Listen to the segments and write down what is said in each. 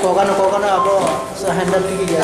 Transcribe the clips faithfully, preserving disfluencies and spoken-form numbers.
Kokano, kokano abo sa handle tiki ya.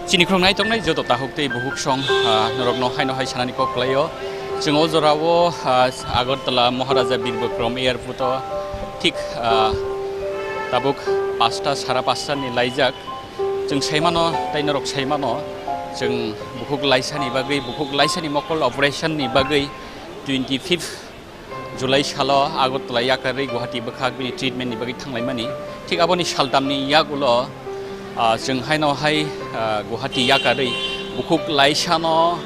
Chini khoroknai tongnai joto takhuk tei bukhuk song, ah, norokno haino hai sanani kok khlaio. Chwng o jorao, ah, Agartala Maharaja Bir Bikram Airport o thik, ah, tabuk pasta, sara pasta ni laijak. Chwng saimano, tei norok saimano, chwng bukhuk laisani bagwi, bukhuk laisani mokol operation ni bagwi twenty fifth July salo Agartala yakarwi Guwahati bwkhak bini treatment ni bagwi thanglaimani. Thik aboni saltamni yagulo, ah, chwng haino hai, ah, Guwahati yakarwi bukhuk laisano,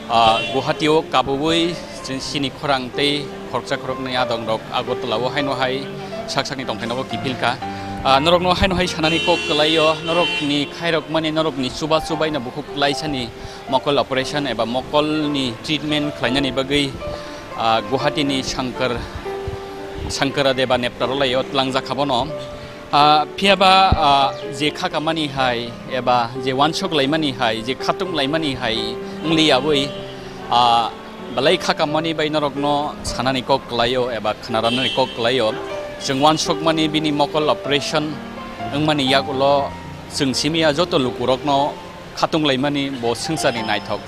ah, Guwahati o kabui chwng chini khorang tei khoroksa khoroknwi adongrok Agartala o haino hai sak sakni tongthaino bo kiphilkha. Ah, norokno haino hai sanani kok kwlaio, norokni khairokmani, norokni chuba chubaino bukhuk klaisani mokol operation eba mokolni treatment khlainani bagwi, ah, Guwahati-ni Shankar, Shankara Deba Neptaro laio tlangjak kha bono. Ah, phiyaba, ah, je khakamani hai eba je wansuk laimani hai, je khatung laimani hai wngli yawi, ah, belai khakamani bai norokno sanani kok kwlaio eba khwnarani kok kwlaio. Chwng wansukmani bini mokol operation wngmani yagulo chwng simi ya joto lukurokno khatung laimani bo swngcharni naithok.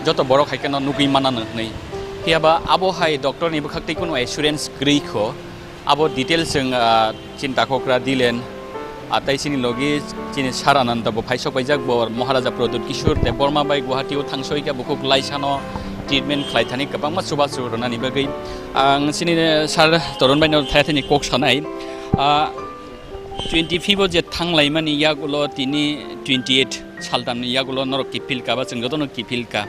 Joto borok hai kheno nugwi manano hwnwi. Phiyaba abo hai doctor ni bwkhak tei kunu assurance kwrwi kho. Abo details chwng, ah, chini takhokra Dilen, ah, tei chini logi chini Sir Ananda bo phaisok paijak, bo Maharaja Pradyut Kishore Debbarma bai Guwahati o thangsoika bukhuk laisano treatment khlai thani kwbangma chubachu rwnani bagwi. Ang chini Sir Torun bai no thaya thani kok sanai. Ah, twenty fifth o je thang laimani yagulo tini twenty eight saltamni yagulo norok kiphil ka ba chwng jotono kiphil ka.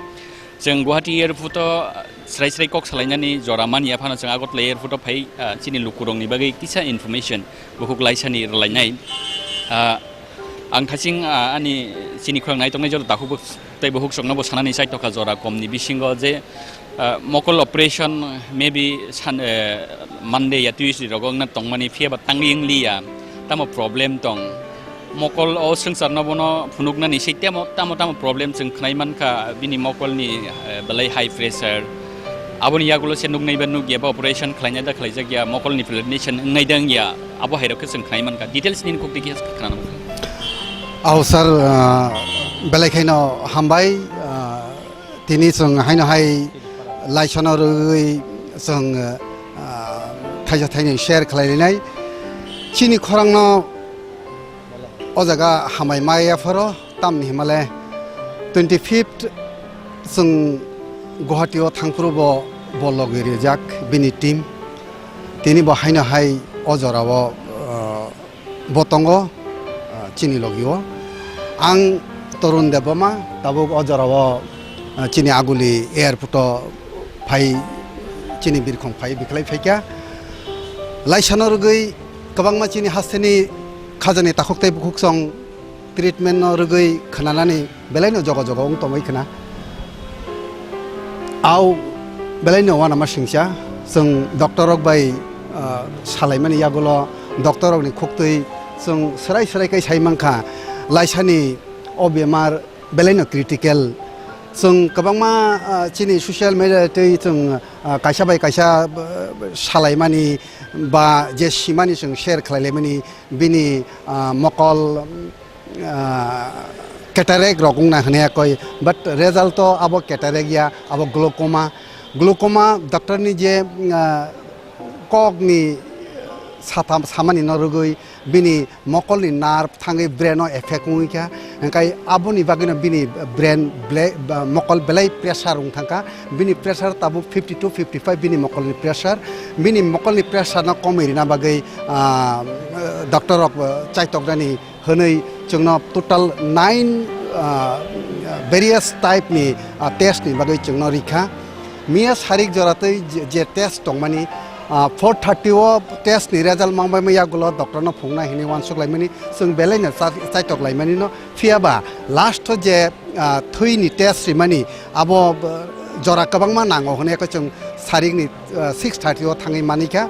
Chwng Guwahati airport o, ah, srai srai kok salainani jora manya phano chwng Agartala airport o phai, ah, chini lukurokni bagwi kisa information bukhuk laisani rwlainai. Ah, ang thaching, ah, ani chini khorang naitoknai joto takhuk tei bukhuk chwngno bo sanani chaitokha jora komni bisingo je, ah, mokol operation maybe san, eh, Monday ya Tuesday rogo wngna tongmani phiyaba tangwi wngliya. Tamo problem tong. Mokol o swngcharno bono phunuknani se tamo, tamo, tamo problem chwng khwnai mankha, bini mokolni, eh, belai high pressure. Aboni yagulo se nuknai ba nukya ba operation khlainai da khlaijakya, mokolni fluctuation wngnai da wngya, abo hairok khe chwng khwnai mankha. Details nini kok digi khwnana mankha. Au sir, ah, belai khaino hambai, ah, tini chwng haino hai laisano rwgwi chwng, ah, thaisa thainwi share khlailainai. Chini khorangno o jaga hambai maya phoro, tamni himale twenty fifth chwng Guwahati o thangphuru bo, bo logi rijak bini team. Tini bo haino hai o jorao, ah, bo tongo, ah, chini logi o. Ang Torun Debbarma, tabuk o jorao, ah, chini Aguli airport o phai, chini birkhong phai, bikhlai phaikha. Laisano rwgwi kwbangma chini hasteni khajani takhuk tei bukhuk song treatment no rwgwi khwnanani belaino jogo jogo wng tongwi khna. Au belaino uanama singcha, chwng doctor rok bai, ah, salaimani yagulo doctor rokni khuktwi chwng swrai swrai kai sai mankha, laisani o bemar belaino critical. Chwng kwbangma, ah, chini social media tei chwng, ah, kaisa bai kaisa, ah, salaimani ba je simani chwng share khlailaimani bini, ah, mokol, ah, cataract rok wngna hwnwi koi, but result o abo cataract ya, abo glaucoma. Glaucoma doctor ni je, ah, kok ni satham samani no rwgwi bini mokol ni nerve thangwi brain o effect wngwi kha, hwnkhe aboni bagwi no bini brain ble-, ba, mokol belai pressure wng thangkha, bini pressure tabuk fifty to fifty five bini mokol ni pressure, bini mokol ni pressure no komwi rina bagwi, ah, doctor rok, ah, chaitoknani hwnwi chwngno total nine, ah, various type ni, ah, test ni bagwi chwngno rikha. Miya sarik jora twi je, je test tongmani, ah, four thirty o test ni result mangbaima yagulo doctor no phungnai hinwi uansuk laimani, chwng belai no cha-, chaitok laimani no. Phiyaba last o je, ah, thwi ni test rimani abo, ah, jora kwbangma nango hwnwi khe chwng sarik ni ah, six thirty o thangwi manikha.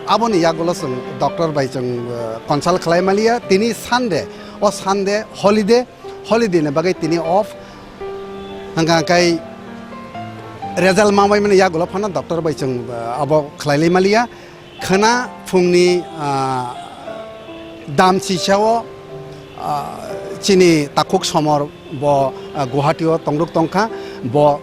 Aboni yagulo chwng doctor bai chwng, ah, consult khlai maliya. Tini Sunday, o Sunday holiday, holiday ni bagwi tini off. Hwnkha khe result mangbaimani yagulo phano doctor bai chwng, ah, abo khlailai maliya. Khwna phungni, ah, dam sisao, ah, chini takhuk somor bo, ah, Guwahati o tongruk tongkha, bo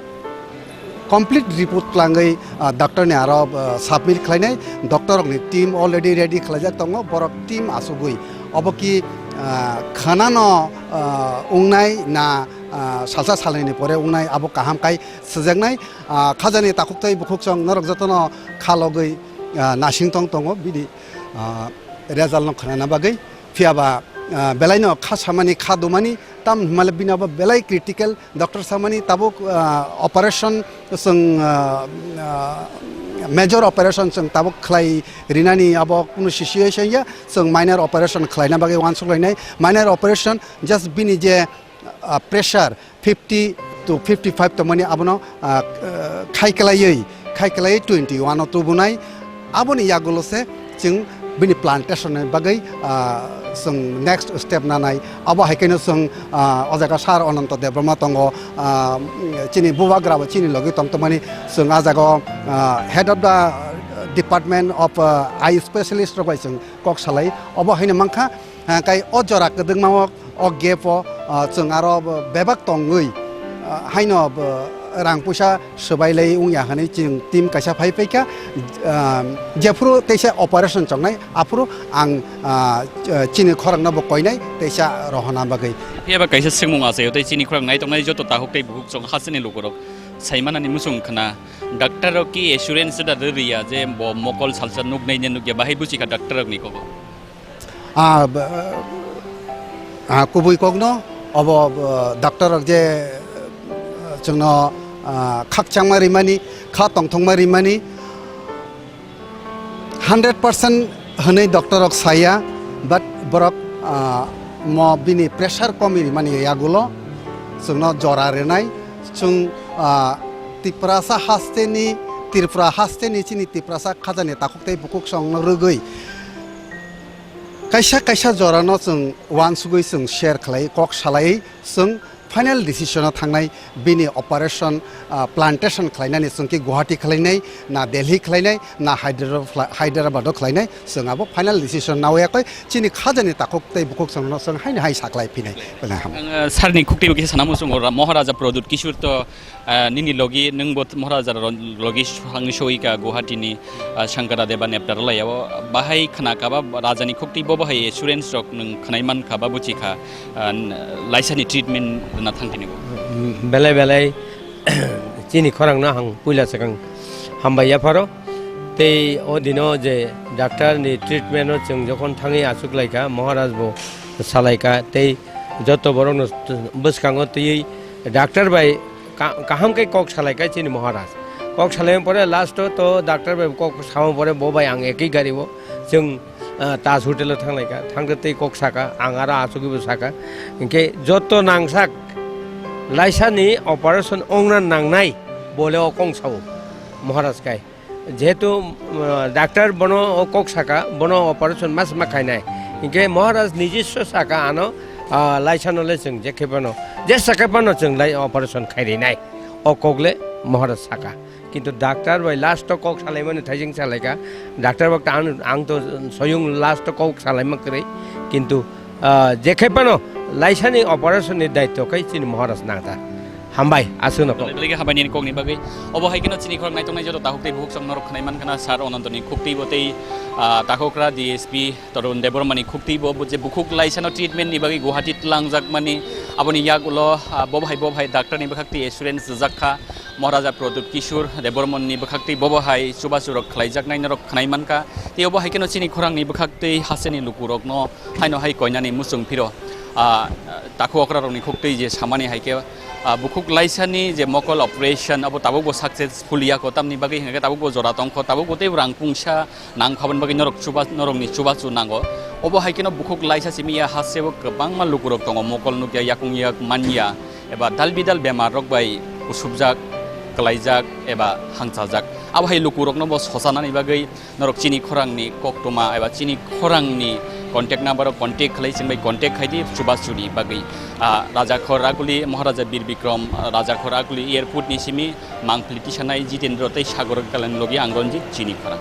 complete report twlangwi, ah, doctor ni aro, ah, submit khlainai. Doctor rokni team already ready khlaijak tongo, borok team asugwi. Obo ki, ah, khwnano, ah, wngnai na, ah, salsa salnwi ni pore wngnai, abo kaham kai swijaknai. Ah, khajani takhuk tei bukhuk chwng norok jotono khalogwi, ah, nasing tong tongo bini, ah, result no khwnana bagwi. Phiyaba, ah, belaino kha samani, kha dumani, tam hwnmale bini abo belai critical. Doctor samani tabuk, ah, operation chwng, ah, ah, Major operation chwng tabuk khlai rinani abo kunu situation ya, chwng minor operation khlaina bagwi uansuk lainai. Minor operation just bini je, ah, pressure fifty to fifty five tongmani abono, ah, ah, khai kwlaiwi, khai kwlaiwi twenty one o tubunai. Aboni yagulo se chwng bini plantation ni bagwi, ah, chwng next step nanai. Abo hai kheno chwng, ah, o jaga Sir Ananto Debbarma tongo, ah, chini bubagra bo chini logi tong tongmani, chwng ah jaga o, ah, head of the department of, ah, eye specialist rok bai chwng kok salai. Obo haino mankha, ah, kai o jora kwdwkma o, o gap o, ah, chwng aro bebak tongwi, ah, haino bo rang puisa swbai lai wngya hwnwi chwng team kaisa phai phaikha, ah, jephuru teisa operation chongnai, aphuru ang, ah, ch-, chini khorangno bo koinai teisa rohorna bagwi. Phiya ba kaisa swngmung achaio tei chini khorang nai tongnai joto takhuk tei bukhuk chwng hasteni lukurok saimanani muchung khna, doctor rok ki assurance da rwriya je bo mokol salsa nuknai ne nukya bahai buchikha doctor rokni kobo. Ah, b-, ah, kubui kokno obo, ah, doctor rok je, ah, chwngno, ah, khakchangma rimani, kha tongthokma rimani, hundred percent hwnwi doctor rok saya, but borok, ah, mo bini pressure komi rimani yagulo chwngno jora rwnai, chwng, ah, Tiprasa hasteni, Tripura hasteni chini Tiprasa khajani takhuk tei bukhuk chwngno rwgwi kaisa kaisa jorano chwng uansugwi chwng share khlai, kok salai, chwng final decision o thangnai, bini operation, ah, plantation khlainani chwng khe Guwahati khlainai, na Delhi khlainai, na Hyderabad, Hyderabad o khlainai, chwng abo final decision nawi yakoi chini khajani takhuk tei bukhuk chwngno chwng haino hai saklai phinai. Belai ham. Ang, ah, sir ni khukti bo kisa sana muchungo, Maharaja Pradyut Kishore to, ah, nini logi, nwng bo Maharaja ro-, logi swngwi soi ka Guwahati ni, ah, Shankara Deba Neptara laya o bahai khna ka ba raja ni khukti bo bahai assurance rok nwng khnai man kha ba buchi kha, ah, n-, laisa ni treatment rwna thang tini bo. Belai belai chini khorang no ang puila swkang hambai ya pharo. Tei o dino je doctor ni treatment o chwng jokhon thangwi achuk lai kha, Maharaj bo salai kha, tei joto borok no bwskango twiwi doctor bai ka-, kaham khe kok salai kha chini Maharaj. Kok salai pore last o to doctor bai kok sao pore bo bai ang ekhi gari o chwng, ah, Taj Hotel o thang lai kha. Thang khe tei kok saka, ang aro achugwi bo saka. Hinkhe joto nangsak laisa ni operation ongna nangnai bole o kong sao Maharaj kai. Jehetu, ah, doctor bono o kok saka, bono operation mas ma khainai. Hinkhe Maharaj nijiswa saka ano, ah, laisa no le chwng je khe phano, je saka phano chwng lai operation khai rinai. O kok le Maharaj saka. Kintu doctor bai last o kok salaimani thaising salaikha. Doctor bai ta ang, ang to soyung last o kok salaima kwrwi. Kintu, ah, je khe phano laisa ni operation ni daityo khe chini Maharaj nangta. Hambai, aswkno kok. Belai belai khe hambai nini kokni bagwi. Obo hai kheno chini khorang naitongnai joto takhuk tei bukhuk chwng norok khnai mankha na Sir Ananto ni khukti bo tei, ah, takhukra D S P Tarun Debbarma ni khukti bo, bo je bukhuk laisano treatment ni bagwi Guwahati tlangjak mani, aboni yak ulo, ah, bo bahai, bo bahai doctor ni bwkhak twi assurance rijak kha, Maharaja Pradyut Kishore Debbarma ni bwkhak twi bo bahai chubachu rok khlaijak nai norok khnai mankha. Tei obo hai kheno chini khorang ni bwkhak twi hasteni luku rok no haino hai koinani muchung phiro, ah, takhuk okra rok ni khuk twi je samani hai khe, ah, bukhuk laisani je mokol operation abo tabuk bo successful ya ko, tamni bagwi hingkhe tabuk bo jora tong kho, tabuk bo tei rang pungsa nang khaboni bagwi norok chuba-, norokni chubachu nango. Obo hai kheno bukhuk laisa simi ya hasteo kwbangma lukurok tongo, mokol nukya, yakung yak manya, eba dal bidal bemar rok bai kusubjak, kwlaijak eba hangchajak. Abo hai lukurokno bo sochanani bagwi norok chini khorangni koktwma eba chini khorangni contact number o contact khlai, chwng bai contact khai di chubachuni bagwi. Ah, Raja Khor Aguli, Maharaja Bir Bikram, ah, Raja Khor Aguli airport ni simi mangpili tisanai Jitendra tei Sagor Kalani logi ang Ranjit chini khorang.